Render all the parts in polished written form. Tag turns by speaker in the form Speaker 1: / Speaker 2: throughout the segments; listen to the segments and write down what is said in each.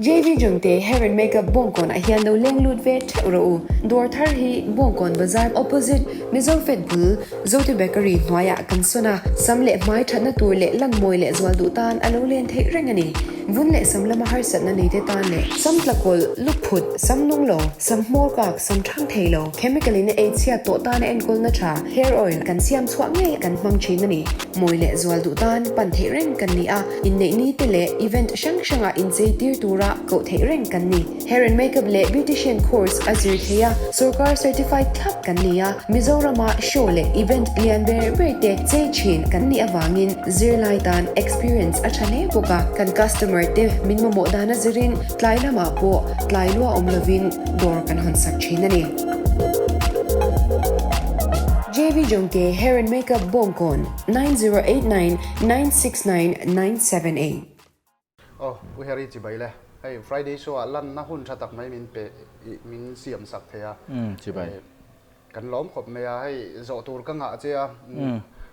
Speaker 1: JV Jungte Hair and Makeup Bawngkawn ah hian lo leng lut ve theuh rawh u. Dawr thar hi Bawngkawn Bazar opposite Mizo Fed bul Zote Bakery hnuaiah kan sawn a, sam leh hmai thatna tur leh lan mawi leh zual duh tan a lo len theih reng a ni. Vun leh sam lama harsatna nei te tan leh sam tla kawlh, lu phut, sam nung lo, sam hmawr kak, sam thang thei lo, chemical in a ei chhiat tawh tana enkawlna tha, hair oil, kan siam chhuah ngei kan hmang thin a ni. Mawi leh zual duh tan pan theih reng kan ni a, inneih ni te leh event hrang hrangah inchei tir tura koh theih reng kan ni. Hair and Makeup leh Beautician course a zir thei a, sorkar certified thlap kan ni a, Mizorama show leh event lian ber ber te chei thin kan nih avangin zirlai tan experience a tha hle bawk a, kan customer te min mamawh dan a zirin tlai lamah pawh tlai lua awm lovin dawr kan hawn sak thin a ni. JV Jongte Hair and Makeup Bawngkawn, 9089 969 978.
Speaker 2: Aw, Pu Harry chibai le. Hei Friday show ah lanna hun tha tak mai min pe ih min siam sak thei a.
Speaker 3: Umm chibai.
Speaker 2: Kan lawm khawp mai a, hei zawh tur ka ngah che a,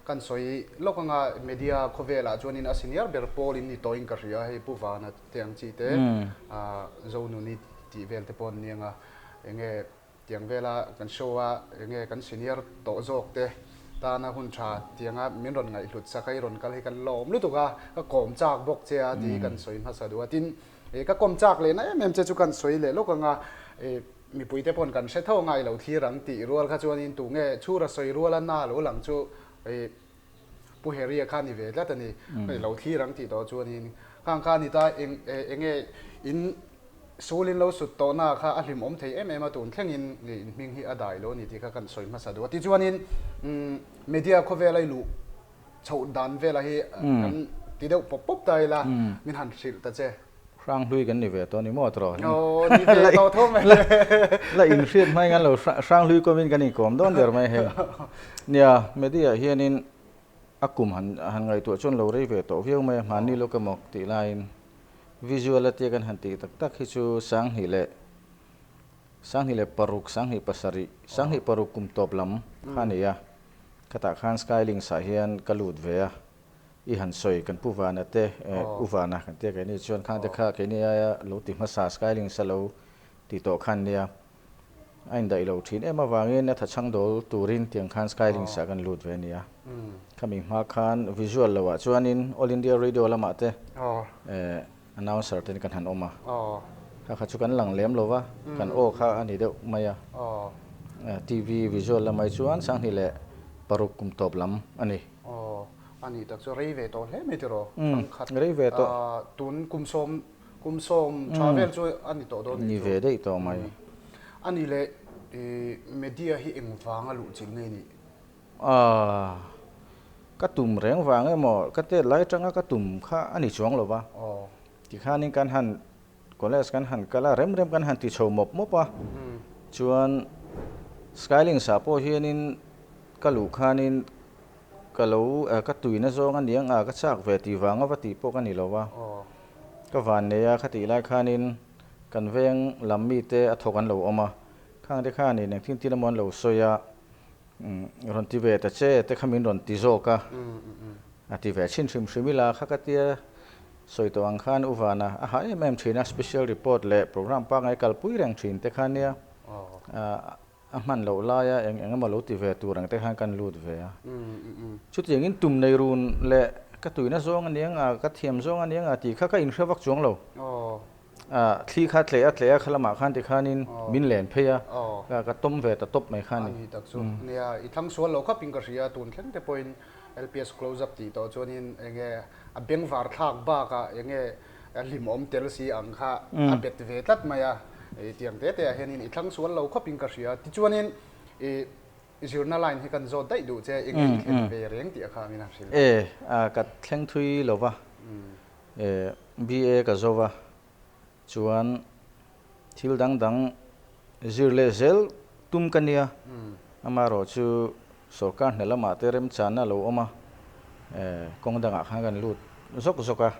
Speaker 2: kan sawi lawk anga media khawvel ah chuanin a senior ber pawl in ni tawh in ka hria hei Pu Vana te ang chi te Zonuni tih vel te pawh an ni anga enge Tiang vela kan show a enge kan senior tawh zawk te tana hun tha tianga min rawn ngaihhlut sak a i rawn kal hi kan lawm lutuk a, ka kawm chak bawk che a tih hi kan sawi hmasa duh a. Tin, ka kawm chak lehna em em che chu kan sawi leh lawk anga mipui te pawn kan hre tho anga i lo thlir ang tih rual kha chuanin tunge chhura sawi ruala na lo lang chu Pu Harry-a kha ni ve tlat a ni. I lo thlir ang tih tawh chuanin khang kha a ni ta eng enge in Sul in lo sut tawhna kha a hlimawm thei em em a, tun thlengin in hming hi a dai lo a ni tih kha kan sawi hmasa duh a. Tichuanin media khawvela i luh chhoh dan vela hi kan ti deuh pawp pawp ta ila, min han hrilh ta che.
Speaker 3: Hranghlui kan ni ve tawh a ni maw tawh?
Speaker 2: Aw, ni ve tawh tho mai.
Speaker 3: La inhriat hmai ngan lo, Hranghlui kawmin kan inkawm dawn der mai hei. Nia, media hianin a kum han han ngaihtuah chuan lo rei ve tawh viau mai a, hmanni lawk emaw tih laiin visual atia kan han tih tak tak hi chu sanghnih leh sanghnih leh paruk, sanghnih pasarih, sanghnih paruk kum tawp lam kha a ni a, khatah khan Skylinks ah hian ka lut ve a, i han sawi kan pu Vana te, U Vana kan tia keini chuan khang te kha keini aia lo ti hmasa Skylinks a lo ti tawh khan nia. A indaih lo thin em avangin a thachhang dawl turin tiang khan Skylinks ah kan lut ve a nia. Khami hma khan visual lo ah chuanin All India Radio lamah te announcer ten kan han awm a. Kha kha chu kan lang lem lo va, kan aw kha a ni deuh mai a. TV visual lamah hi chuan sanghnih leh paruk kum tawp lam a ni.
Speaker 2: A nih tak chu rei ve tawh hle mai tiraw?
Speaker 3: Rei ve tawh.
Speaker 2: Tun kum sawm Kum sawm tha vel chu a ni tawh dawn
Speaker 3: ni chu. Ni ve daih tawh mai.
Speaker 2: A ni le, media hi eng vanga luh chilh nge ni?
Speaker 3: Aaa, ka tum reng vang emaw, ka tet lai atanga ka tum kha a ni chuang lo va. Tikhanin kan han college kan han kal a, rem rem kan han ti chho mawp mawp a. Chuan Skylinks ah pawh hianin ka luh khanin Ka lo ka tuina zawng a niang a, ka chak ve tih vang a va tih pawh ka ni lo a. Ka van nei a, khatih lai khanin kan veng lam mite a thawk an lo awm a, khang te khanin engtin tin emaw an lo sawi a, rawn ti ve ta che te kha min rawn ti zawk a, a ti ve chhin hrim hrim ila kha ka tia sawi tawh ang khan U Vana a hah em em thin a, special report leh programme pangngai kalpui reng thin te kha nia. A hman loh laia eng eng emaw lo ti ve tur ang te khan kan lut ve a. Chutiangin tum nei run leh ka tuina zawng a niang a, ka thiam zawng a niang a tih kha ka inhre vak chuang lo. Thli kha tleh a tleh a kha lamah khan tikhanin min len phei a, ka tawm ve ta tawp mai kha a ni.
Speaker 2: A ni tak chu. Nia, i thlang sual lo khawpin ka hria, tun thleng te pawhin LPS close up tih tawh chuanin eng nge a bengvar thlak bakah eng nge A hlimawm tel si ang kha a bet ve tlat mai a, tiang te te ah hianin i thlang sual lo khawpin ka hria. Tichuanin i zirna line hi kan zawt daih duh che, enge i thlen ve reng tih a kha angin a hrilh.
Speaker 3: E, ka thleng thui lo va, e, BA ka zo va, chuan thil dang dang zir leh zel tum ka nia, amaherawh chu Sorkar hna lamah te remchanna a lo awm a, kawng dangah khan kan lut zawk zawk a,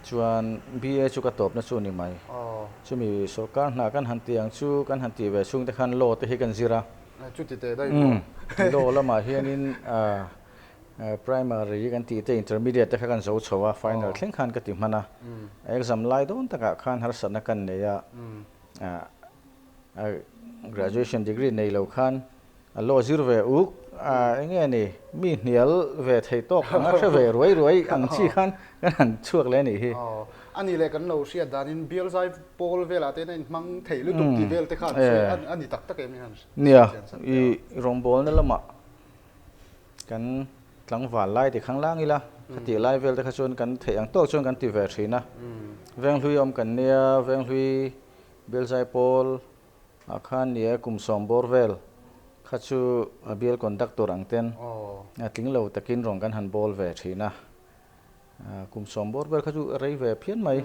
Speaker 3: chuan BA chu ka tawpna chu a ni mai. Chumi sorkar hna kan han tih ang chu kan han tih ve chhung te khan law te hi kan zir a.
Speaker 2: Chuti teh daih maw?
Speaker 3: Law lamah hianin. Primary kan tih te intermediate te kha kan zo chho a, final thleng khan ka ti hman a. Exam lai dawn takah khan harsatna kan nei a, graduation degree nei lo khan a law zir ve uk a, eng nge ni mi hnial ve thei tawk ang a hre ve ruai ruai ang chi khan kan han chhuak leh a nih hi.
Speaker 2: A nih leh kan lo hriat danin bial zai pawl velah te hian a inhmang thei lutuk tih vel te khan sawi a ni tak tak em hi han
Speaker 3: Nia, i rawngbawlna lamah kan tlangval lai ti khang lang ila, khatih lai vel te kha chuan kan theih ang tawk chuan kan ti ve thin a. Venghlui awm kan nia, Venghlui Bialzai pawl ah khan nia kum sawm bawr vel kha chu bial conductor ang ten a tling lo takin rawn kan han bawl ve thin a. Kum sawm bawr vel kha chu rei ve phian mai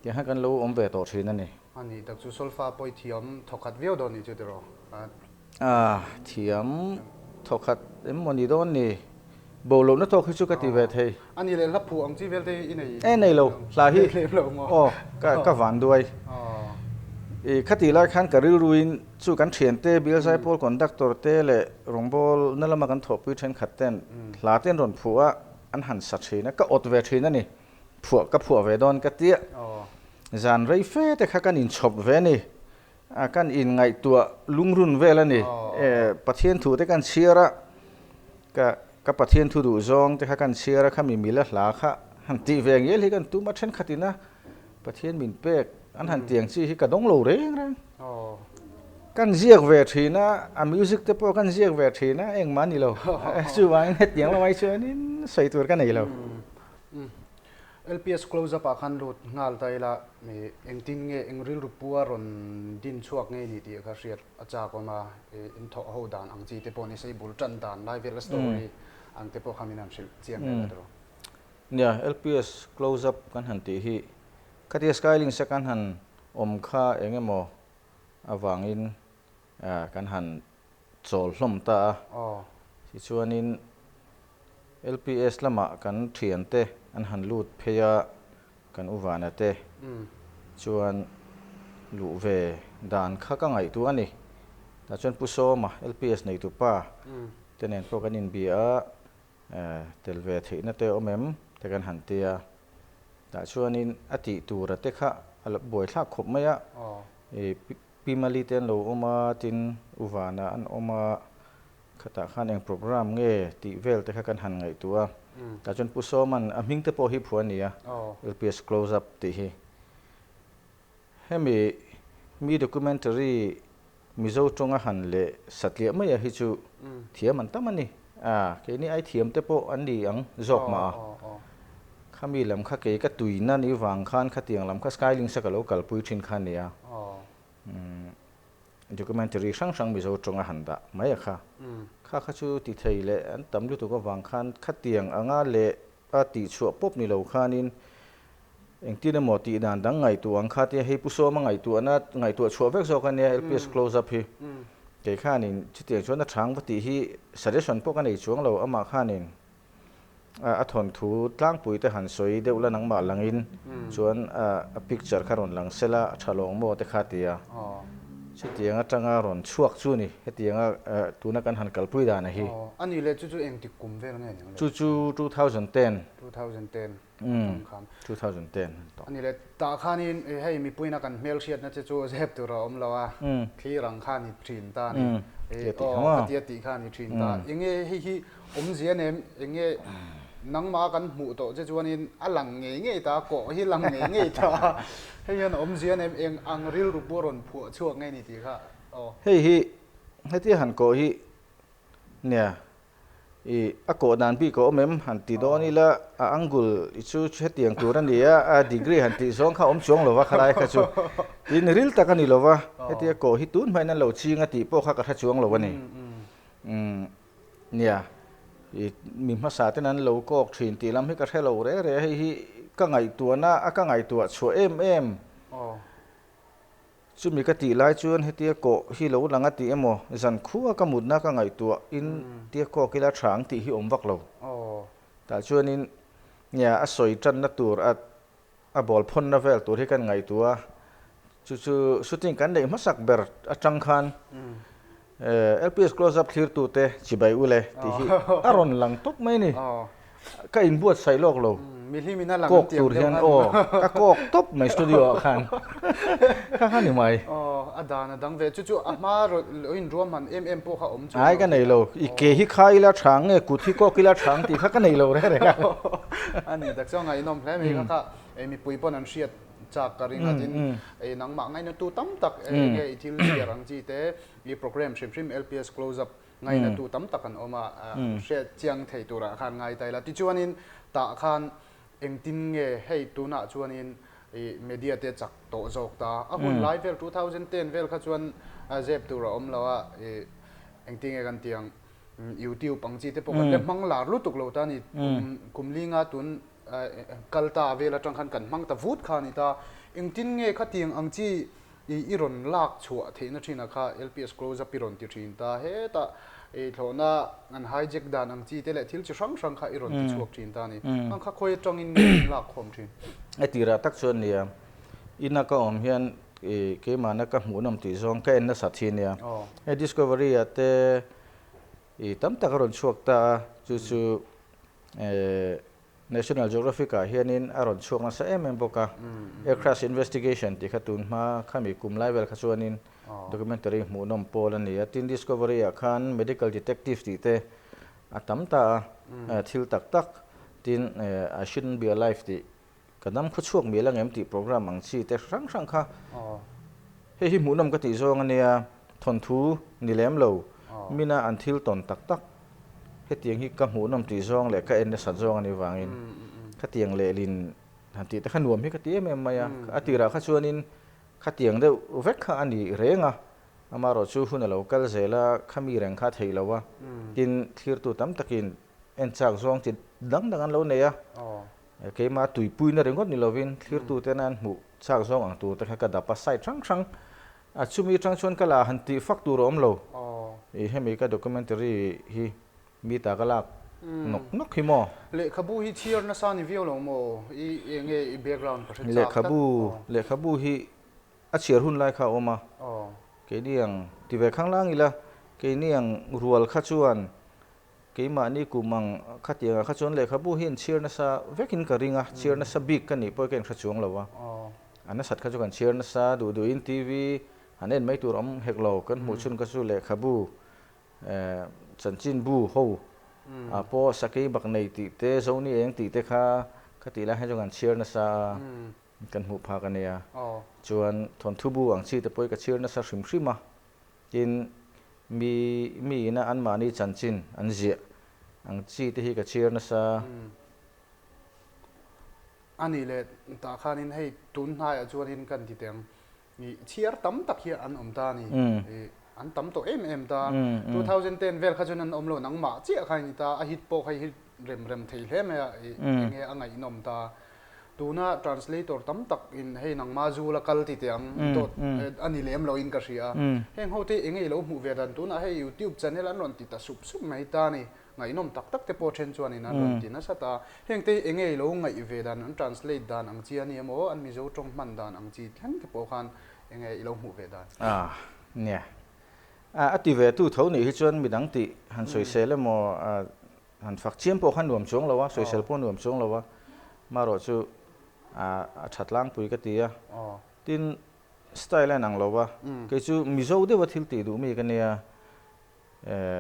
Speaker 3: tiang hian kan lo awm ve tawh thin a ni.
Speaker 2: A nih tak chu solfa pawh i thiam thawkhat viau dawn nih chu tiraw?
Speaker 3: A thiam thawkhat em maw ni dawn ni? Bo lohna tawk hi chu ka ti ve thei.
Speaker 2: A nih leh hla phuh ang chi vel te hi i nei?
Speaker 3: E nei lo, hla hi aw ka ka van duai. I khatih lai khan ka rilruin chu kan thiante Bialzaipawl conductor te leh rawngbawlna lama kan thawhpui thenkhat ten hla te an rawn phuh a, an han sa thin a, ka awt ve thin a ni. Phuah ka phuah ve dawn ka tia. Zan rei fe te kha kan inchhawp ve a ni. A kan inngaihtuah lungrun vel a ni. Pathian thu te kan chhiar a, ka ka Pathian thu duh zawng te kha kan chhiar a, khami mila hla kha han tih ve ngial hi kan tum a, thenkhatin a Pathian min pek an han tiang chi hi ka dawng lo reng reng. Kan ziak ve thin a, a music te pawh kan ziak ve thin a, engmah a ni lo. Chuvangin hetiang lamah hi chuanin sawi tur ka nei lo.
Speaker 2: LPS close up ah khan lut nghal ta ila engtin nge eng rilru pua rawn din chhuak ngei ni tih kha hriat a chak awm a, in thawh ho dan ang chi te pawh ni se i bul tan dan lai vel a story ang te pawh kha min han hrilh chiang leh la tawh.
Speaker 3: Nia, LPS close up kan han tih hi khatia Skylinks a kan han awm kha eng emaw avangin kan han chawl hlawm ta a, tichuanin LPS lamah kan thiante an han lut phei a, kan Uvana te chuan luh ve dan kha ka ngaihtuah a ni. Tah chuan Pu Sawma, LPS neitupa te nen pawh kan inbia a, tel ve theihna te awm em te kan han ti a. Tah chuanin a tih tura te kha a lo buaithlak khawp mai a, Pi Mali te an lo awm a, tin Uvana an awm a. Khatah khan eng program nge tih vel te kha kan han ngaihtuah a, tah chuan Pu Sawman a hming te pawh hi phuah a ni a, LPS Close Up tih hi. Hemi mi documentary Mizo tawnga han leh satliah maia hi chu thiam an tam a ni. A, keini ai thiam te pawh an ni ang zawk mah a. Khami lam kha kei ka tuina ni vang khan khatiang lam kha Skylinks a ka lo kalpui thin kha a ni a. Documentary hrang hrang Mizo tawng a han dah mai a kha. Kha kha chu ti thei leh an tam lutuk avang khan khatiang anga leh a tihchhuah pawp ni lo khanin engtin emaw tih dan dang ngaihtuah ang kha tia hei Pu Sawma ngaihtuahna ngaihtuah chhuah vek zawk a nia LPS close up hi. Kei khanin chutiang chuan a chhang va tih hi suggestion pawh ka nei chuang lo amah khanin A thawnthu tlangpui te han sawi deuh la nangmah langin chuan a picture kha rawn lang sela a tha lawng maw te kha ti a. Chutiang atanga rawn chhuak chu ni hetianga tuna kan han kalpui dan a hi.
Speaker 2: A nih leh chu chu engtik kum vel nge ni ang le?
Speaker 3: Chu chu 2010.
Speaker 2: 2010 atang khan.
Speaker 3: 2010 an tawh.
Speaker 2: A nih leh tah khanin hei mipuina kan hmelhriatna che chu zep tur a awm lo a, thlir ang khan i thin ta a ni. Aw khatia tih khan i thin ta. Enge hei hi Awmzia nem eng nge nangmah kan hmuh tawh che chuanin a lang ngei ngei ta, kawh hi lang ngei ngei ta. Hei hian awmzia nem eng ang rilru pawh rawn phuah chhuak ngei ni tih kha aw.
Speaker 3: Hei hi hetia han kawh hi nia i a kawh dan bik a awm em han ti dawn ila a angle i chu hetiang tur a ni a, a degree han tih zawng kha a awm chuang lo va khalai kha chu tin ril tak a ni lo va, hetia kawh hi tun hmain an lo ching a tih pawh kha ka hre chuang lo a ni. Umm. Nia, i mi hmasa ten an lo kawk thin tih lam hi ka hre lo re re, hei hi ka ngaihtuahna a ka ngaihtuah chhuah em em. Chumi ka tih lai chuan hetia kawh hi lo lang a tih emaw, zan khua ka mutna ka ngaihtuah in tia kawk ila tha ang tih hi awm vak lo. Tah chuanin nia a sawi tanna tur a A ball phawnna vel tur hi kan ngaihtuah a, chu chu shooting kan neih hmasak ber atang khan LPS Close Up thlirtute chibai ule tih hi a rawn lang tawp mai a ni. Ka inbuatsaih lawk lo. Kawk tur hian aw ka kawk tawp mai studio ah khan kha kha ni mai.
Speaker 2: Aw a dan a dang ve chu chu a hma lo inruahman em em pawh kha awm
Speaker 3: chuang lo. Ai ka nei lo i ke hi kha ila thang nge kut hi kawk ila thang tih kha ka nei lo reng reng a.
Speaker 2: A ni tak chuan ngaihnawm hle mai kha kha mipui pawn an hriat chak ka ring a tin nangmah ngainatu tam tak enge i thil chhiar ang chi te i program hrim hrim LPS Close Up Ngainatu tam tak an awm a, hriat chiang thei turah khan ngai ta ila. Tichuanin tah khan engtin nge hei tunah chuanin i media te chak tawh zawk ta. A hun lai vel 2010 vel kha chuan zep tur a awm lo a, i engtin nge kan tih ang YouTube ang chi te pawh kan la hmang lar lutuk lo ta a ni. Kum linga tun kal ta vel atang khan kan hmang ta vut kha a ni ta. Engtin nge khatiang ang chi I i rawn lak chhuah theihna thinah kha LPS close up i rawn ti thin ta. Hetah i thlawhna an hijack dan ang chi te leh thil chi hrang hrang kha i rawn ti chhuak thin ta a ni. Ang kha khawi atangin nge in lak khawm thin?
Speaker 3: A tirah tak chuan nia, ina ka awm hian i keimahna ka hmuhnawm tih zawng ka en nasa thin nia. Hei Discovery ah te i tam tak a rawn chhuak ta a, chu chu National Geographic ah hianin a rawn chhuak nasa em em bawk a, Air Crash Investigation tih kha tun hma khami kum lai vel kha chuanin documentary hmuhnawm pawl a ni a, tin Discovery ah khan Medical Detective tih te a tam ta a, thil tak tak tin I Shouldn't Be Alive tih ka dam khaw chhuak mial angem tih program ang chi te hrang hrang kha hei hi hmuhnawm ka tih zawng a nia, thawnthu ni lem lo mina an thil tawn tak tak. Hetiang hi ka hmuhnawm tih zawng leh ka en nasat zawng a nih vangin khatiang lehlin han tih te kha nuam hi ka ti em em mai a. A tirah kha chuanin khatiang deuh vek kha a ni reng a, amaherawhchu hun a lo kal zel a, khami reng kha a theih lo a, tin thlirtu tam takin en chak zawng chi dang dang an lo nei a, keimah tuipuina ringawt ni lovin thlirtuten an hmuh chak zawng ang tur te kha ka dap a, side hrang hrang A chumi atang chuan ka la han tih fak tur a awm lo. I hemi ka documentary hi mi ta ka lak nawk nawk hi maw?
Speaker 2: Lehkhabu hi chhiar nasa ni viau lo maw? I eng nge i background ka hre chak tlat.
Speaker 3: Lehkhabu, lehkhabu hi a chhiar hun lai kha a awm a. Keini ang ti ve khang lang ila, keini ang rual kha chuan Keimahni kum ang khatiangah kha chuan lehkhabu hi an chhiar nasa vekin ka ring a, chhiar nasa bik ka nih pawh hi ka inhre chuang lo a. A nasat kha chu kan chhiar nasa duh duhin TV han en mai tur awm hek lo, kan hmuh chhun kha chu lehkhabu chanchinbu ho ah pawh sakei bak nei tih te, zoni eng tih te kha khatih lai hian chu kan chhiar nasa a, kan hmuh phak a nia. Chuan thawnthubu ang chi te pawh hi ka chhiar nasa hrim hrim a. Tin, mi mi ina anmahni chanchin an ziah ang chi te hi ka chhiar nasa.
Speaker 2: A nih leh tah khanin hei tun hnaiah chuanin kan ti teng i chhiar tam tak hi an awm ta a ni. I an tam tawh em em ta. 2010 vel kha chuan an awm lo nangmah chiah kha i ni ta. A hit pawh kha i hit rem rem thei hle mai a, i enge a ngaihnawm ta. Tuna translator tam tak in hei nangma zu la kal ti teh ang dawt a ni lem lo in ka hria a. Heng ho te enge i lo hmuh ve dan tunah hei youtube channel an rawn ti ta sup sup mai ta ni. Ngaihnawm tak tak te pawh then chuan in an rawn ti nasa ta. Heng te hi enge i lo ngaih ve dan an translate dan ang chi a ni emaw an Mizo tawng hman dan ang chi thleng te pawh khan enge i lo hmuh ve dan.
Speaker 3: Ah nia. A ti ve tu tho nih hi chuan midang tih han sawisel emaw Han fak chiam pawh kha nuam chuang lo a, sawisel pawh nuam chuang lo a, marawh chu a tha tlangpui ka ti a. Tin, style a inang lo a, kei chu Mizo deuha thil tih duh mi ka nia,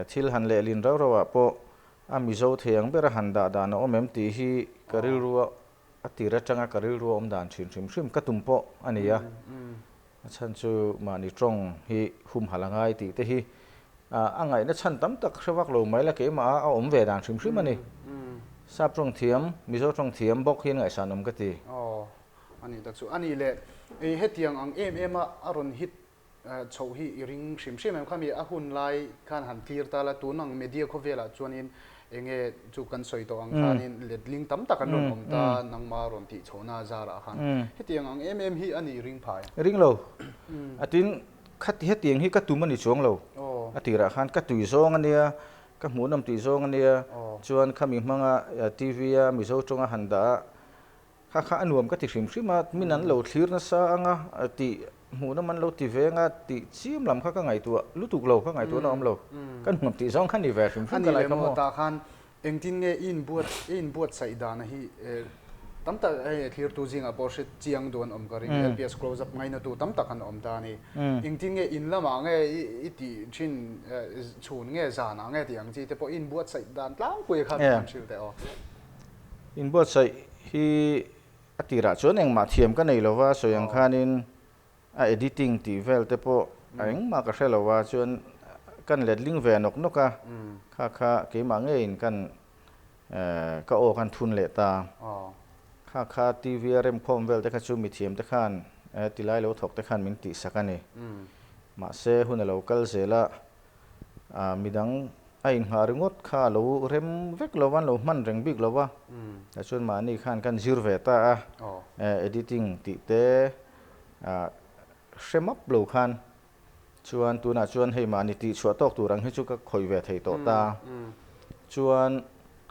Speaker 3: thil han lehlin rau rauah pawh a Mizo thei ang bera han dah dan a awm em tih hi ka rilrua a tir atanga ka rilrua awm dan thin hrim hrim ka tum pawh a ni a. A chhan chu mahni tawng hi humhalh a ngai tih te hi a ngaihna chhan tam tak hre vak lo mai la keimah a awm ve dan hrim hrim a ni. Sap tawng thiam, Mizo tawng thiam bawk hian ngaihsan awm ka ti.
Speaker 2: Aw, a nih tak chu. A nih leh, hetiang ang em em a a rawn hit chhoh hi i ring hrim hrim em? Khami a hun lai khan han clear ta la, tun ang media khawvelah chuanin Enge chu kan sawi tawh ang khanin letling tam tak an rawn awm ta, nangma rawn tih chhohna zarah khan. Hetiang ang em em hi a nih ring phai?
Speaker 3: Ring lo. A tin, khati hetiang hi ka tum a ni chuang lo. A tirah khan ka tui zawng a nia, ka hmuhnawm tih zawng a nia, chuan khami hmanga TV a Mizo tawnga han dah a, kha kha a nuam ka ti hrim hrim a, min an lo thlir nasa anga tih. Hmuhnawm an lo ti ve anga tih chiam lam kha ka ngaihtuah lutuk lo, ka ngaihtuahna awm lo. Ka nuam tih zawng kha ni ve hrim hrim ka lai kha maw.
Speaker 2: A ni leh maw tah khan engtin nge i inbuat i inbuatsaih dana hi tam tak hei thlirtu zingah pawh hre chiang duh an awm ka ring LPS close up ngainatu tam tak an awm ta a ni. Engtin nge in lamah nge i tih thin chhun nge zanah nge tih ang chi te pawh i inbuatsaih dan tlangpui kha min han hrilh teh aw.
Speaker 3: Inbuatsaih hi A tirah chuan engmah thiam ka nei lo va, sawi ang khanin a editing tih vel te pawh a engmah ka hre lo va, chuan kan letling ve nawk nawk a, kha kha keimah ngeiin kan ka aw kan thun leh ta. Kha kha TV a remkhawm vel te kha chu mithiam te khan tilai lo thawk te khan min tihsak a ni. Mahse hun a lo kal zel a, Midang a inghah ringawt kha a lo rem vek lo va, an lo hman reng bik lo va. Tichuan mahni khan kan zir ve ta a, editing tih te hre map lo khan chuan tunah chuan hei mahni tih chhuah tawk tur ang hi chu ka khawih ve thei tawh ta. Chuan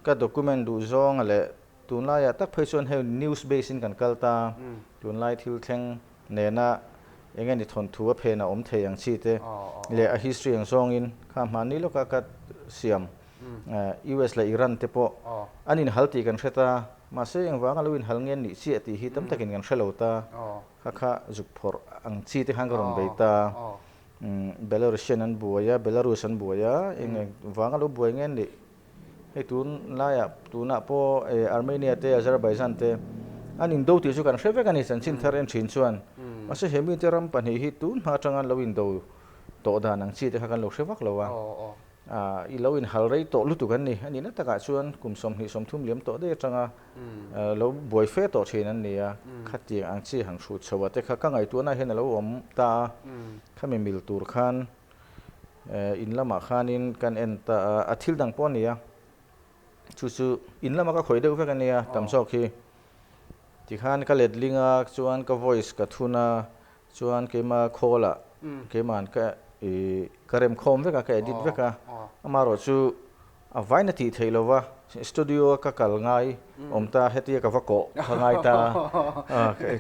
Speaker 3: ka document duh zawnga leh Tunlaiah tak phei chuan hei news base in kan kal ta, tunlai thil thleng nena eng eng thawnthu a phen a awm thei ang chi te leh a history ang zawngin kha hmanni lawka ka siam US leh Iran te pawh an inhal tih kan hre ta, mahse engvanga lo inhal nge nih chiah tih hi tam takin kan hre lo ta, kha kha zuk phawrh ang chi te khan ka rawn bei ta, Belarusian an buai a, Belarus an buai a, eng engvanga lo buai nge nih. Hei tun laiah tunah pawh Armenia te Azerbaijan te an indo tih chu kan hre vek a ni chanchin thar en thin chuan. Mahse he mite ram pahnih hi tun hma atanga an lo indo tawh dan ang chi te kha kan lo hre vak lo a. I lo inhal rei tawh lutuk an ni. A nihna takah chuan kum 20 30 liam tawh daih atanga lo buai fe tawh thin an ni a. Khatiang ang chi han hrut chho a te kha ka ngaihtuahna hian a lo awm ta a. Khami mil tur khan In lamah khanin kan en ta a, a thil dang pawh a ni a, chu chu in lama ka khawih deuh vek a nia tam zawk hi. Tikhan ka letling a, chuan ka voice ka thun a, chuan keima khawlah keima'n ka ih ka remkhawm vek a, ka edit vek a, amaherawh chu A vain a tih theih lo va, studio a ka kal ngai awm ta, hetia ka va kawh ka ngai ta,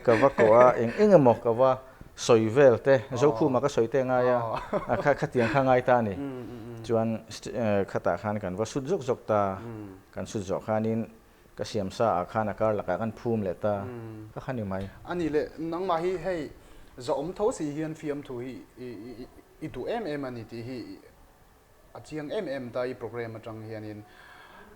Speaker 3: ka va kawh a, eng eng emaw ka va sawi vel te, Zokhuma ka sawi te ngai a, kha khatiang kha ngai ta a ni. Chuan khatah khan kan va sut zawk zawk ta, kan sut zawh khanin ka siam sa ah khan a kar lakah kan phum leh ta, ka kha ni mai.
Speaker 2: A nih leh, nangmah hi hei zawhawm tho si hian fiamthu hi i duh em em a ni tih hi A chiang em em ta i program atang hianin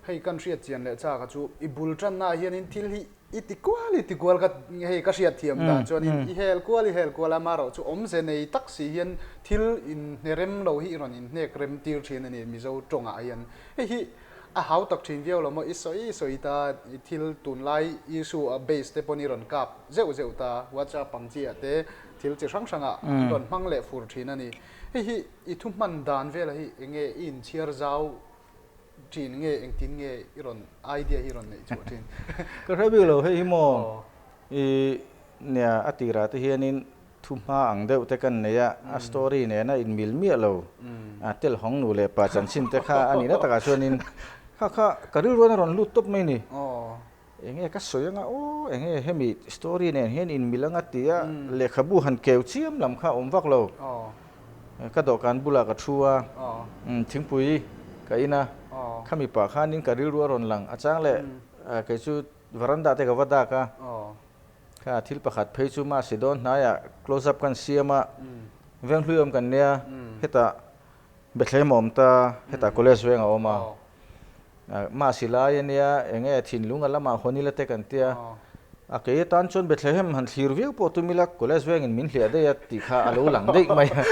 Speaker 2: hei kan hriat chian leh chak a chu i bul tanna ah hianin thil hi i ti kual i ti kual ka hei ka hriat thiam dan chuanin i hel kual i hel kual a marawh chu awmze nei tak si hian thil inhne rem lo hi i rawn inhnek rem tir thin a ni Mizo tawngah hian hei hi a hau tak thin viau lo maw i sawi i sawi ta i thil tunlai issue a base te pawn i rawn kap zeuh zeuh ta WhatsApp ang chi ah te thil chi hrang hrang ah an rawn hmang leh fur thin a ni hei hi I thu hman dan vela hi eng nge i inchhiar zau thin nge engtin nge i rawn idea hi rawn neih chhuah thin?
Speaker 3: Ka hre bik lo hei hi maw i nia a tirah te hianin thu hma ang deuh te kan nei a, a story nena inmil miah lo a telhawng nu leh pa chanchin te kha a nihna takah chuanin kha kha ka rilruan a rawn lut tawp mai ni. Enge ka sawi anga aw enge hemi story nen hian inmil anga tia lehkhabu han keu chiam lam kha a awm vak lo. Ka dawhkan bulah ka thu a, thingpui ka in a, khami pah khanin ka rilru a rawn lang. A chang leh kei chu veranda te ka va dak a, kha thil pakhat phei chu mahse dawn hnaiah close up kan siam a, Venghlui awm kan nia, hetah Bethlehem a awm ta, hetah college veng a awm a. Mahse lai a nia, enge thinlung a lamah hawn ila te kan tia. A kei atan chuan Bethlehem han thlir viau pawh tum ila college vengin min hliah daih a tih kha a lo lang daih mai a.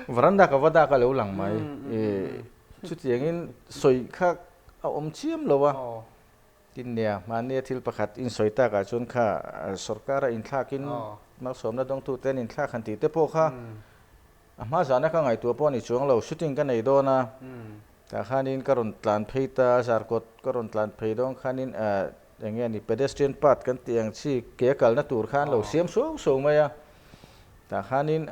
Speaker 3: Veranda ka va dak a lo lang mai. Chutiangin sawi kha a awm chiam lo a. Tin nia, mahnia thil pakhat insawi takah chuan kha sorkara inthlakin malsawmna dawngtute an inthlak han tih te pawh kha A hma zana ka ngaihtuah pawh a ni chuang lo, shooting ka nei dawn a, tah khanin ka rawn tlan phei ta, zarkawt ka rawn tlan phei dawn khanin eng nge ni pedestrian path kan tih ang chi ke a kalna tur khan lo siam suau suau mai a, tah khanin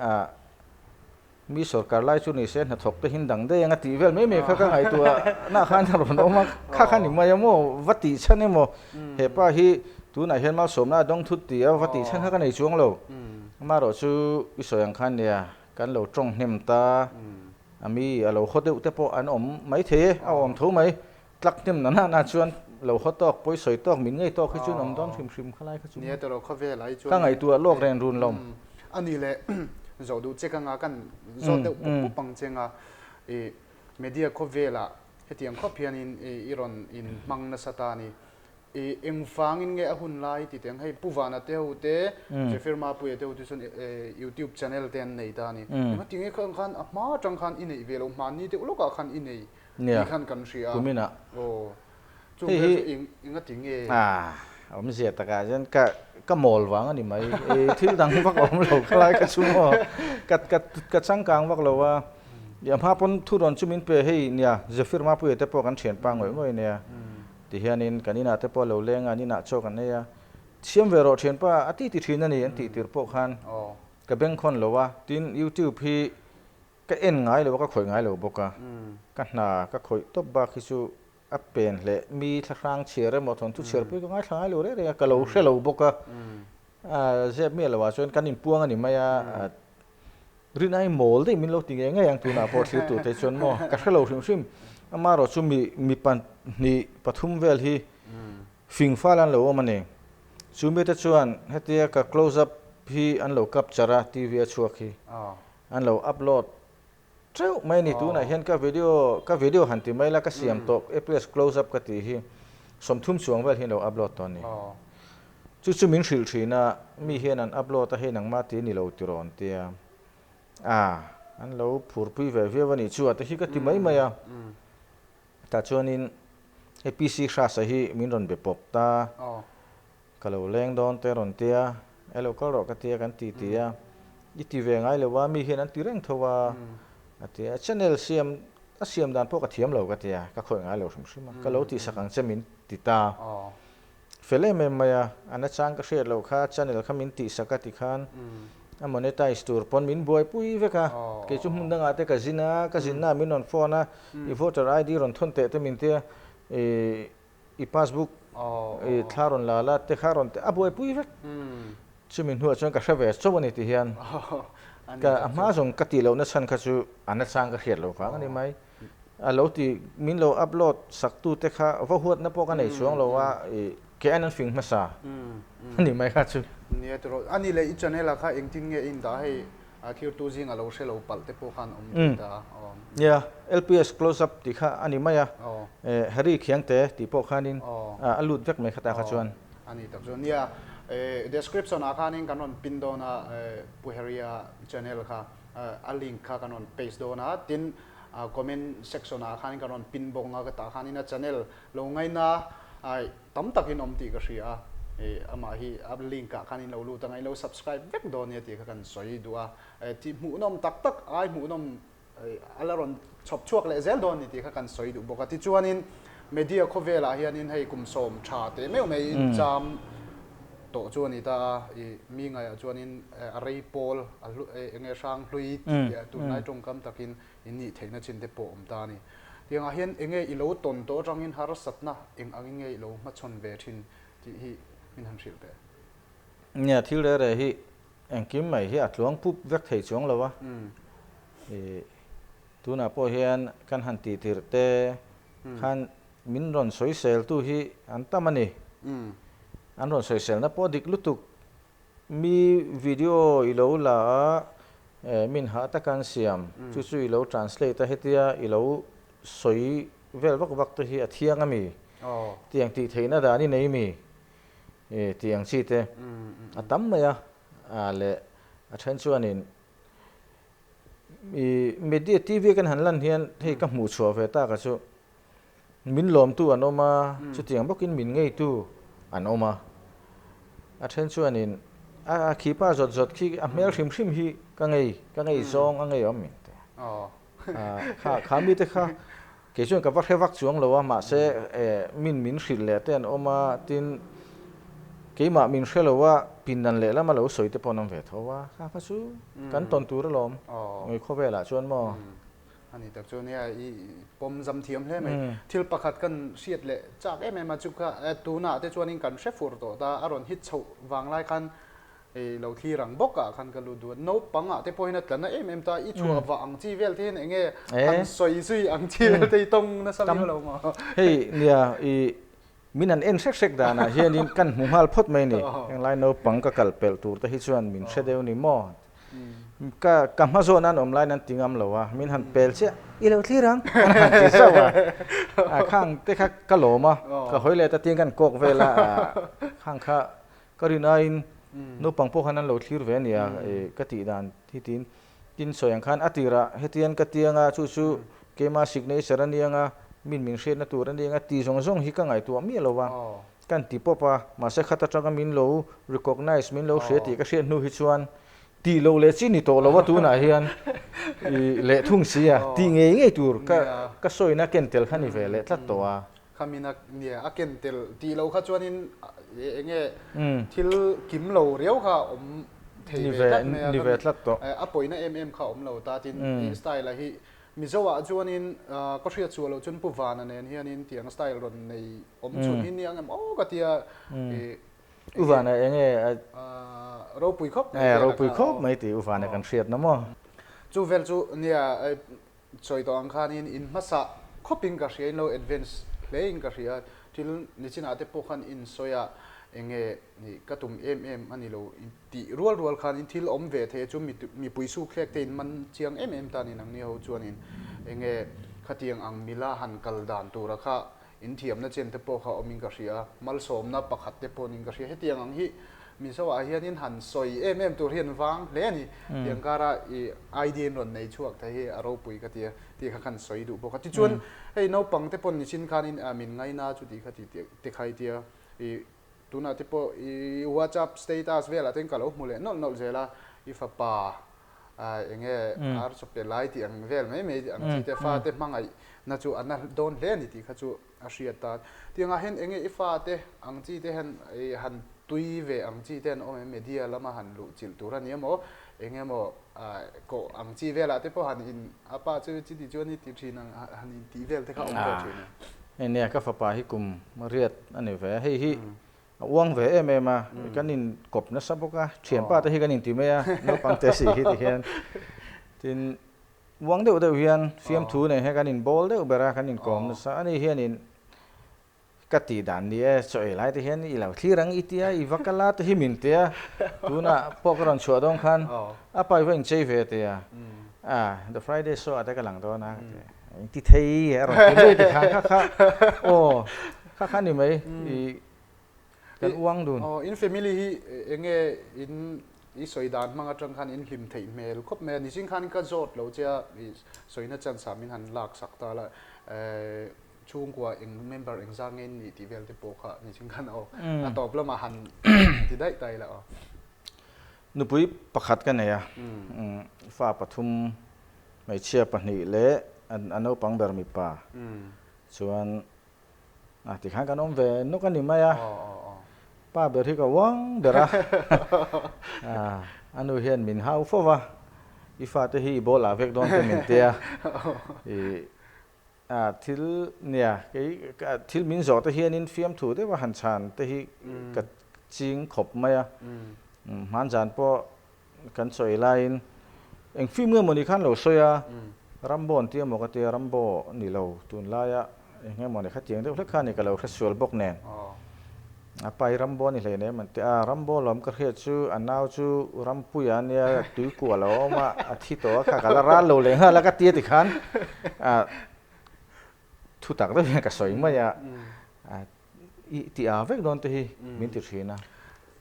Speaker 3: mi sorkar lai chu ni se hnathawk te hin dang daih ang a tih vel mai mai kha ka ngaihtuah nah khan a rawn awm a, kha kha ni mai a maw va tih chhan emaw hepa hi tunah hian malsawmna a dawng thut tih a va tih chhan kha ka nei chuang lo. Amaherawhchu i sawi ang khan nia kan lo tawng hnem ta a mi a lo haw deuh te pawh an awm mai thei e, a awm tho mai. Tlak hnem na na na chuan lo haw tawk, pawi sawi tawk, min ngei tawk hi chuan awm dawn hrim hrim khalai kha chu.
Speaker 2: Nia tawrh khawvel ai chuan.
Speaker 3: Ka ngaihtuah lawk ren run lo.
Speaker 2: A nih leh zawh duh che ka nga kan zawt deuh pup pup ang che nga i media khawvelah hetiang khawp hianin i rawn in hmang nasa ta a ni. I engvangin nge a hun lai ti teng hei Pu Vana te ho te Zephyr Mapuia te ho te chuan YouTube channel te an nei ta a ni. Engati nge kha khan a hma atang khan i neih ve loh hmanni deuh lawkah khan i nei tih khan kan hria a.
Speaker 3: Kuminah.
Speaker 2: Aw. Chung vel chu engati nge?
Speaker 3: A awmzia takah hian ka ka mawl vang a ni mai. I thil dang vak a awm lo khalai ka chu maw ka ka ka changkang vak lo a. I a hma pawn thu rawn chu min pe hei nia Zephyr Mapuia te pawh kan thianpa ngawih ngawih nia. Tihianin kan inah te pawh a lo leng a, an inah chaw kan ei a, Siam ve rawh thianpa, a ti ti thin a ni an tih tir pawh khan ka bengkhawn lo a, tin YouTube hi ka en ngai lo a, ka khawih ngai lo bawk a, ka hna ka khawih tawp bak hi chu a pen hleh mi thlahrang chhiar emaw thawnthu chhiar pawh hi ka ngaithla ngai lo reng reng a, ka lo hre lo bawk a, zep miah lo ah chuan kan inpuang a ni mai a, Rinai mawl daih min lo ti ngei ngei ang tunah pawh thlir tur te chuan maw ka hre lo hrim hrim. Amaherawh chu mi mi pahnih pathum vel hi fing fal an lo awm a ni. Chu mite chuan hetia ka close up hi an lo capture a TV a chhuak hi an lo upload teuh mai a ni. Tunah hian ka video ka video han ti mai la ka siam tawh APS close up ka tih hi 30 chuang vel hi an lo upload tawh a ni. Chu chu min hrilh thin a, mi hian an upload a hei nangmah ti ni lo tiraw an tia. A, an lo phurpui ve viau a nih chu a te hi ka ti mai mai a. Tah chuanin hei PC Hrasa hi min rawn be pawp ta, ka lo leng dawn te rawn tia, e lo kal rawh ka tia kan ti ti a, i ti ve ngai lo a, mi hian an ti reng tho a, a ti a, channel siam a siam dan pawh ka thiam lo ka tia, ka khawih ngai lo hrim hrim a, ka lo tihsak ang che min ti ta. Fel em em mai a, a nachang ka hriat loh kha channel kha min tihsak a ti khan a monetize tur pawn min buaipui vek a, kei chu hmun dangah te ka zin a, ka zinna ah min rawn phone a, i voter ID rawn thawn teh te min tia, i passbook i thla rawn la la te kha rawn a buaipui vek. Chumi hnuah chuan ka hre ve chauh a ni ti hian ka a hma zawng ka tih lohna chhan kha chu a nachang ka hriat loh vang a ni mai. A lo ti, min lo upload sak tu te kha va huatna pawh ka nei chuang lo a, i ke an an fing hmasa a ni mai kha chu.
Speaker 2: Nia tiraw, a ni leh i channel ah kha engtin nge i indah hei a thirtu zing a lo hre lo palh te pawh khan awm thei ta a.
Speaker 3: Nia, LPS close up tih kha a ni mai a, Harry Khiangte tih pawh khanin a lut vek mai kha ta kha chuan.
Speaker 2: A ni tak chu. Nia, description ah khanin kan rawn pin dawn a Pu Harry-a channel kha. A link kha kan rawn paste dawn a, tin comment section ah khanin kan rawn pin bawk ang a, ka tah khanin a channel lo ngaina tam takin awm tih ka hria a, amah hi a link ah khan in lo lut anga in lo subscribe vek dawn nia tih kha kan sawi duh a, tih hmuhnawm tak tak ai hmuhnawm a la rawn chhawp chhuak leh zel dawn ni tih kha kan sawi duh bawk a, tichuanin media khawvelah hianin hei kum sawm tha teh meuh mai in cham tawh chu a ni ta a, i mi ngaiah chuanin a rei pawl a hlu eng nge hrang hlui tih tunlai tawngkam takin in nih theihna chin te pawh awm ta a ni. Tiangah hian eng nge i lo tawn tawh atangin harsatna eng angin nge i lo hmachhawn ve thin tih hi min han hrilh teh.
Speaker 3: Nia, thil reh reh hi engkim mai hi a tluang pup vek thei chuang lo a, i tunah pawh hian kan han tih tirh te khan Min rawn sawiseltu hi an tam a ni. An rawn sawiselna pawh dik lutuk. Mi video i lo la a, min hah taka an siam, chu chu i lo translate a, hetia i lo sawi vel vak vak te hi a thiang a mi? Tiang tih theihna dan i nei mi? Tih ang chi te a tam mai a, leh a then chuanin I media TV kan han lan hian hei ka hmuh chhuah ve tak a chu min lawmtu an awm a, chutiang bawkin min ngeitu an awm a. A then chuanin a khipa zawt zawt khi a hmel hrim hrim hi ka ngei, ka ngei zawng a ngei awm min ti. Kha kha mite kha kei chuan ka va hre vak chuang lo a, mahse min min hrilh leh te an awm a, tin keimah min hre lo a, pindan lehlam a lo sawi te pawh an awm ve tho a, kha kha chu kan tawn tur alawm khawvelah chuan maw.
Speaker 2: A ni tak chu nia i pawm zam thiam hle mai. Thil pakhat kan hriat leh chak em em a chu kha tunah te chuanin kan hre fur tawh ta, a rawn hit chhoh vang lai khan. I lo thlir ang bawk ah khan ka lut duh a, naupang ah te pawh hian a tla na em em ta, i chhuah vah ang chi vel te hian eng nge han sawi zui ang chi vel te hi tawng nasa viau lo maw?
Speaker 3: Hei nia i min han en hrek hrek dan ah hianin kan hmu nghal phawt mai ni, henglai naupang ka kal pelh tur te hi chuan min hre deuh ni maw? Ka ka hma zawn an awm laiin an ti ngam lo a, min han pel chiah i lo thlir ang an han ti zauh a, a khang te kha ka lawm a, ka hawi leh ta tiin kan kawk vel a, khang kha Ka rin aiin naupang pawh khan an lo thlir ve a nia ka tih dan hi tiin tin sawi ang khan a tirah hetiang ka tiang a chu chu keima signature a niang a min min hriatna tur a niang a tih zawng zawng hi ka ngaihtuah miah lo va kan ti pawp a mahse khat atanga min lo recognize min lo hria tih ka hriat hnu hi chuan tih loh leh chi ni tawh lo a tunah hian i leh thung si a tih ngei ngei tur ka ka sawina ken tel kha ni ve leh tlat tawh a.
Speaker 2: Khamina nia a ken tel tih loh kha chuanin eng nge thil kim lo riau kha awm thei ve tlat mai a,
Speaker 3: ni ve tlat tawh.
Speaker 2: A pawina em em kha awm lo ta tin i style a hi Mizo ah chuanin ka hriat chhuah loh chuan Pu Vana nen hianin tiang style rawn nei awm chhun hi nia ang em aw ka tia i
Speaker 3: U Vana eng nge
Speaker 2: ropui khawp mai
Speaker 3: tih ropui khawp mai tih U Vana kan hriat na maw.
Speaker 2: Chu vel chu nia Sawi tawh ang khanin in hmasa khawpin ka hria, in lo advance hlein ka hria. Thil nichinah te pawh khan in sawi a, eng nge nih ka tum em em a ni lo tih rual rual khan in thil awm ve thei a chu mipui suk thlek te in man chiang em em ta ni nangni ho chuanin eng nge khatiang ang mila han kal dan tura kha in thiamna chen te pawh kha awmin ka hria, malsawmna pakhat te pawh niin ka hria. Hetiang ang hi Mizo ah hianin han sawi em em tur hi an vang hle a ni. Tiang kara i idea in rawn nei chhuak thei hi a ropui ka ti a, tih kha khan sawi duh bawk a. Tichuan hei naupang te pawn nichin khanin min ngaina chu tih kha ti te khai tia i tunah te pawh i WhatsApp status velah te ka lo hmu leh nawlh nawlh zel a, i fapa eng nge ar chaw pe lai tih ang vel mai mai ang chi te fate hmangaih na chu a na dawn hle a ni tih kha chu a hriat ta. Tiangah hian eng nge i fate ang chi te hian i han tui ve ang chi te an awm em media lama han luh chilh tur a ni emaw eng emaw kawh ang chi velah te pawh han in a pa chu chiti chuan i ti thin ang han in tih vel te kha awm ve thin em?
Speaker 3: Hei nia ka fapa hi kum riat a ni ve a, hei hi A uang ve em em a, kan in kawp nasa bawk a, thianpa te hi kan inti mai a, naupang te si hi ti hian. Tin, uang deuh deuh hian fiamthu nen hian kan in bawl deuh ber a, kan in kawm nasa. Ani hianin ka tih dan ni e, chaw ei lai te hian i lo thlir ang i tia, i va kal a te hi min ti a, tunah pawh ka rawn chhuah dawn khan a pa i va inchei ve ti a, a The Friday Show ah te ka lang dawn a, inti thei a rawn ti mai ti khan kha kha aw. Kha kha ni mai i kan uang dun.
Speaker 2: Aw in family hi eng nge in i sawi dan hmang atang khan in hlim theih hmel khawp mai a, nichin khan ka zawt lo che a i sawina chance ah min han lak sak ta la chhungkua eng member eng zat nge in nih tih vel te pawh kha nichin khan aw a tawp lamah han ti daih ta ila aw.
Speaker 3: Nupui pakhat ka nei a, fa pathum hmeichhia pahnih leh a naupang ber mipa chuan A tikhan kan awm ve nawk a ni mai a, pa ber hi ka uang ber a, a nu hian min hau fo va, i fate hi i bawl ah vek dawn te min tia, i a thil nia kei thil min zawh te hianin fiamthu deuh a han chhan te hi ka ching khawp mai a, hmanzan pawh Kan sawi laiin eng film nge mawni khan lo sawi a, Rambo an ti emaw ka tia, Rambo ni lo tunlaia eng nge mawni khatiang deuh hlek kha ni ka lo hre sual bawk nen. A pa hi Rambo a ni hlei nem an ti a, Rambo lawm ka hriat chu a nau chu Rampuia a nia, tuikual a awm a, a thi tawh a kha ka la ral lo leh nghal a ka tia tikhan thu tak deuh hian ka sawi mai a. I ti a vek dawn te hi min ti thin a.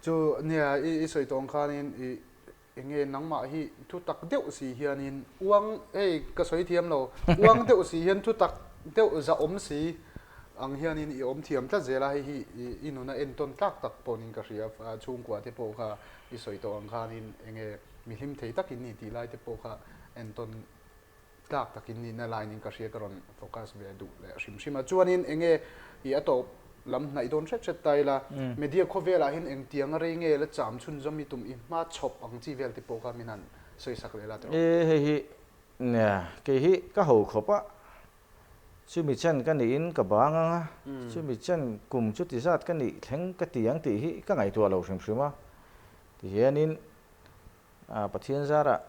Speaker 2: Chu nia i sawi tawng khanin i enge nangmah hi thu tak deuh si hianin uang hei ka sawi thiam lo uang deuh si hian thu tak deuh za awm si ang hianin i awm thiam tlat zel a hei hi i nuna entawn tlak tak pawhin ka hria chhungkua te pawh kha i sawi tawh ang khanin enge mi hlim thei takin i tih lai te pawh kha entawn tlak takin nihna line in ka hria ka rawn focus ve duh leh hrim hrim a. Chuanin enge i a tawp lam hnaih dawn hret hret ta ila, media khawvelah hian engtianga rei nge la cham chhunzawm i tum i hma chhawp ang chi vel te pawh kha min han sawi sak leh la tawh.
Speaker 3: E hei hi nia kei hi ka ho khawp a, chumi chen ka niin ka bang ang a, chumi chen kum chuti zat ka nih thleng ka ti ang tih hi ka ngaihtuah lo hrim hrim a. Tihianin Pathian zarah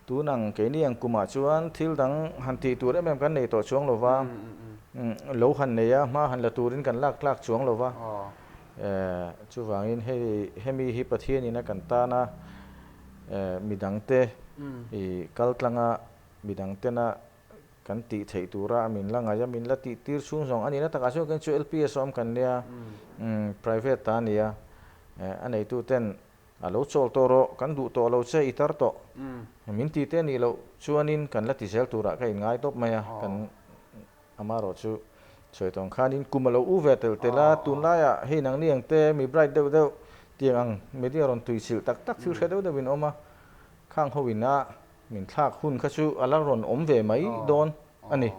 Speaker 3: tun ang keini ang kumah chuan thil dang han tih tur em em kan nei tawh chuang lo va, lo han nei a, hma han la turin kan lak tlak chuang lo va. Chuvangin hei hemi hi Pathianin a kan tana midangte i kal tlanga midangtena kan tih theih tura a min la ngaih a, min la tih tir chhung zawng a nihna takah chuan kan chu LPS a awm kan nia, private ta a nia, a neitu ten a lo chawl tawh rawh, kan duh tawh lo che i tar tawh, min ti te nih loh chuanin kan la ti zel turah ka inngai tawp mai a, kan amarawh chu sawi tawng khanin kum a lo u ve tel tel a, tunlaiah hei nangni ang te mi bright deuh deuh tiang ang media rawn tuichilh tak tak thil hre deuh deuhin awm a, khang ho ina Min thlak hun kha chu a la rawn awm ve mai dawn a ni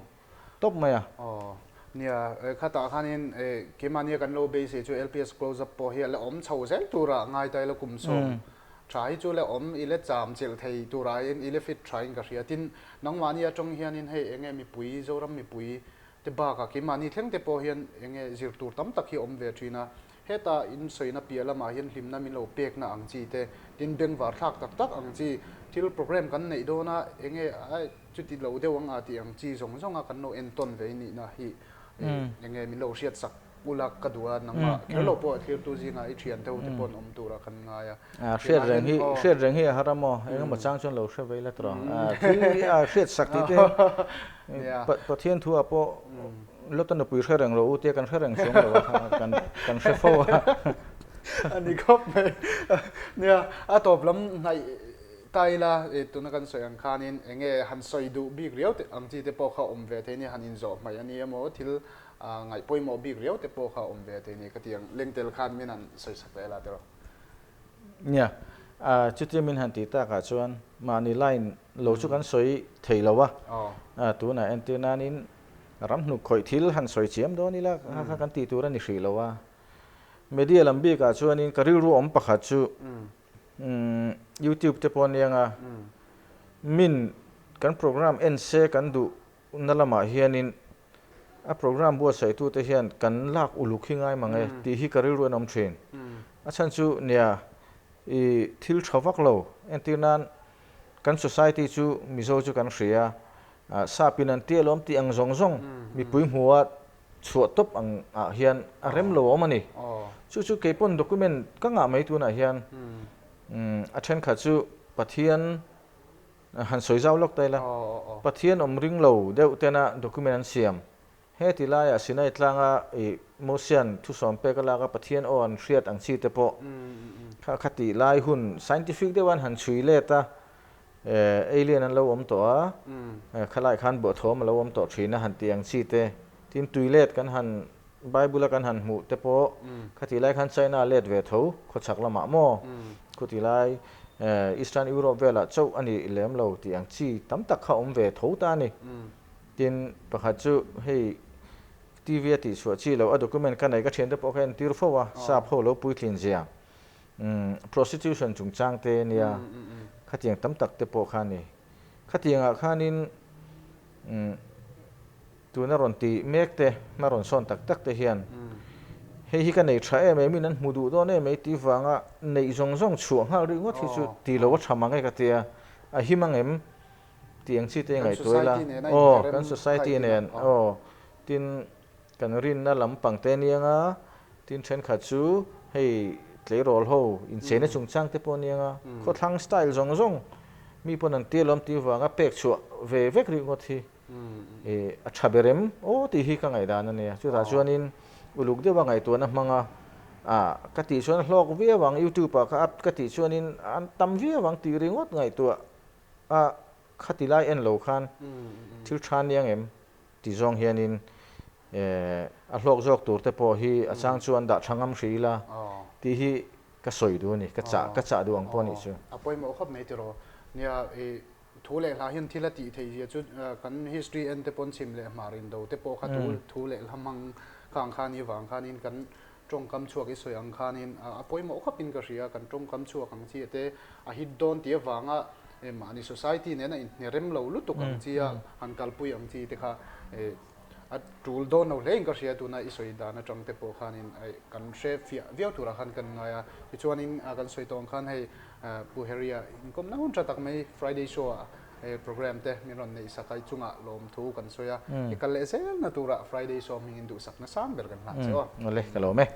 Speaker 3: tawp mai a.
Speaker 2: Aw. Nia, khatah khanin keimahnia kan lo beisei chu LPS close up pawh hi a la awm chho zel tura ngai ta ila kum sawm tha hi chu la awm i la cham chilh thei tura in i la fit tha in ka hria. Tin, nangmahni atang hianin hei enge mipui, Zoram mipui te bakah keimahni thleng te pawh hian enge zir tur tam tak hi a awm ve thin a. Heta in sawina piah lamah hian hlimna min lo pekna ang chi te, tin bengvar thlak tak tak ang chi, thil program kan neih dawna enge chuti lo deuh ang a tih ang chi zawng zawnga kan lo entawn ve nihna hi enge min lo hriat sak ula ka duh a, nangmah kher lo pawh thlirtu zingah i thian deuh te pawh an awm tura kan ngai a.
Speaker 3: Hriat reng hi, hriat reng hi a har a maw? Engemaw chang chuan lo hre vei la tawh ang. Thil hi a hriat sak tih te Pathian thu ah pawh Lota nupui hre reng lo u tia kan hre reng chuang lo a, kan kan hre fo a.
Speaker 2: A ni khawp mai. Nia, a tawp lam hnaih ta ila, tuna kan sawi ang khanin eng nge han sawi duh bik riau te ang chi te pawh kha awm ve thei nia, han inzawh hmaih a ni emaw thil ngaih pawimawh bik riau te pawh kha awm ve thei nia ka ti ang. Lengtel khan min han sawi sak leh la tiraw.
Speaker 3: Nia, chutia min han tih takah chuan mahni line lo chu kan sawi thei lo a, tunah entir nanin Ram hnuk khawih thil han sawi chiam dawn ila kha kha kan tih tur a ni hrih lo a. Media lam bikah chuanin ka rilru awm pakhat chu YouTube te pawh aniang a, min kan program en se kan duh na lamah hianin a program buatsaih tute hian kan lak uluk hi ngai mang e tih hi ka rilru en awm thin. A chhan chu nia i thil tha vak lo entir nan kan society chu Mizo chu kan hria Sap in an tia lawm tih ang zawng zawng mipui hmua chhuah tawp ang ah hian a rem lo awm a ni. Chu chu kei pawn document ka ngah mai tunah hian a thenkhat chu Pathian han sawi zau lawk ta ila, Pathian awm ring lo deuh tena document an siam. He ti laiah Sinai tlanga i Mosian thusawm pek a lak a Pathian aw an hriat ang chi te pawh kha kha tih lai hun scientific deuh an han chhui let a, Alien an lo awm tawh a, khalai khan bawhthawm a lo awm tawh thin a han tih ang chi te, tin tui let kan han Bible a kan han hmuh te pawh khatih lai khan China let ve tho khawchhak lamah maw khutih lai Eastern Europe velah chauh a ni lem lo tih ang chi tam tak kha awm ve tho ta a ni. Tin pakhat chu hei TV a tihchhuah chi loh a document ka nei ka thiante pawh ka entir fo a, sap ho lo puitlin zia. Prostitution chungchang te nia khatiang tam tak te pawh kha a ni. Khatiangah khanin tuna rawn ti mek te, hma rawn sawn tak tak te hian hei hi ka nei tha em em in an hmu duh dawn em ei tih vanga neih zawng zawng chhuah nghal rih ngawt hi chu ti lo a tha mang e ka tia, a him ang em tih ang chi te ngaihtuah ila aw kan society nen aw tin Kan rinna lampang te aniang a, tin thenkhat chu hei tleirawl ho incheina chungchang te pawh aniang a, khawthlang style zawng zawng mi pawn an tia lawm tih vanga pek chhuah ve vek rih ngawt hi ih a tha ber em aw tih hi ka ngaihdan a nia. Chutah chuanin uluk deuha ngaihtuahna hmanga ah ka tih chuan hlawk viau ang youtube ah ka up ka tih chuanin an tam viau ang tih ringawt ngaihtuah a khati lai en lo khan thil tha aniang em Ti zawng hianin a hlawk zawk tur te pawh hi a chang chuan dah tha ngam hrih ila tih hi ka sawi duh a ni, ka chah ka chah duh ang pawh a nih chu.
Speaker 2: A pawimawh khawp mai tiraw. Nia, i thu leh hla hian thil a tih theih zia chu kan history en te pawn chhim leh hmar indo te pawh kha thu thu leh hla hmang kha ang khan i vang khanin kan tawngkam chhuak i sawi ang khanin a pawimawh khawpin ka hria, kan tawngkam chhuak ang chi te a hit dawn tih avanga mahni society nena inhne rem lo lutuk ang chi a han kalpui ang chi te kha. A tul dawn lo hle in ka hria tuna i sawi dan atang te pawh khanin kan hre fiah viau turah khan kan ngai a. Tichuanin kan sawi tawh ang khan hei Pu Harry-a inkawmna hun tha tak mai Friday show ah program te min rawn neih sak a, i chungah lawmthu kan sawi a. I kal leh zelna turah Friday show hmingin duhsakna sang ber kan hlah che aw.
Speaker 3: Awle, ka lawm e.